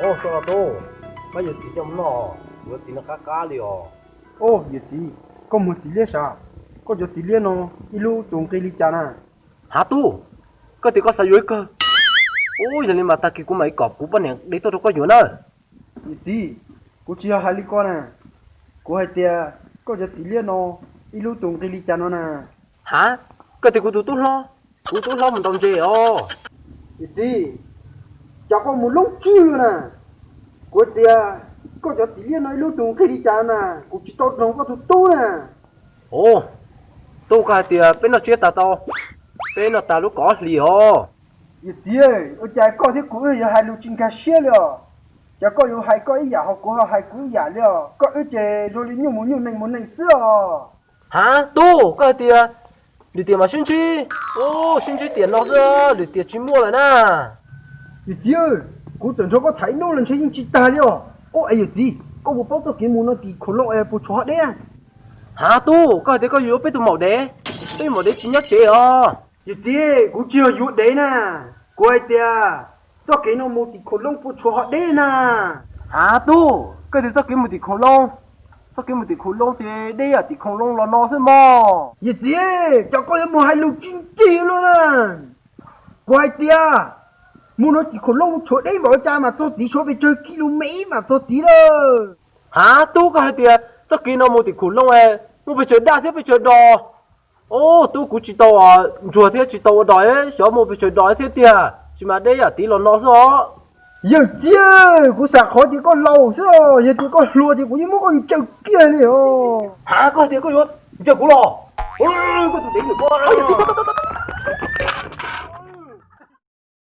Au, Tub, koj yuav txiv coj mus noj, yuav txiv no qab qab li os. Au, yawm txiv, koj muag txiv liab sav? Koj cov txiv liab no ib lub tus nqi li cas na? Hav Tub, koj tias koj xav yuav ib kawg. Ub, yog li mas tag kis kuv mam li kom kuv poj niam de tuaj rau koj yuav na. Yawm txiv, kuv tsis yog hais li ko na. Kuv hais tias koj cov txiv liab no ib lub tus nqi li cas no na. Hav, koj tias kuv tus tub hlob, kuv tub hlob mus ntaus ntses os. Yawm txiv, cas koj mus loob tswb na. Kuv tias koj cov txiv liab no ib lub tus nqi li cas na, kuv tsis tau mloog koj tus tub na. Au, Tub, koj hais tias peb noj tsiab tas tau, peb noj tas lub kaum ob hlis os. Yawm txiv, ua cas koj thiab kuv wb yuav hais lus tsis nkag siab li os? Cas koj yuav hais koj ib yam ho kuv ho hais kuv ib yam li os? Koj wb ces zoo li nyuj mus nyuj, neeg mus neeg xwb os. Hav Tub, koj hais tias lwm tiam mas sib ntsib, ub, sib ntsib tiam no xwb, lwm tiam tsis muaj lawm na. Yawm txiv, kuv txawm nrog koj tham ib hnub los ntshe yeej tsis tag li os. Ub, es yawm txiv, koj puas paub txoj kev mus no tim khaum loo es puas tshuav hov deb? Hav Tub, koj hais tias koj yuav peb tus maum dev, peb maum dev tsis nyob tsev os. Yawm txiv, kuv tsis yog yuav dev na, kuv hais tias txoj kev no mus tim khaum loo puas tshuav hov deb na. Hav Tub, koj tias txoj kev mus tim khaum loo, txoj kev mus tim khaum loo ces deb yam tim khaum loo los no xwb mog. Yawm txiv, cas koj yuav mus hais lus tsis ncig luaj na. Kuv hais tias mus no tim khaum loo tshuav deb npaum cas mas txog tid, tshuav pes tsawg kis lus mev mas txog tid lawm. Hav Tub, koj hais tias txoj kev no mus tim khaum loo es muaj pes tsawg daj thiab pes tsawg dos. Ub, Tub, kuv tsis tau ntsuag thiab tsis tau ua dos, xyov muaj pes tsawg dos thiab tiag, tsis mas deb yam tid los no xwb os. Yawm txiv, kuv xav qhov tias koj laus xwb os, yog tias koj hluas ces kuv yeej muab koj ncaws kiag li os. Hav, koj hais tias koj yuav ncaws kuv los? Koj tus dev, yawm txiv,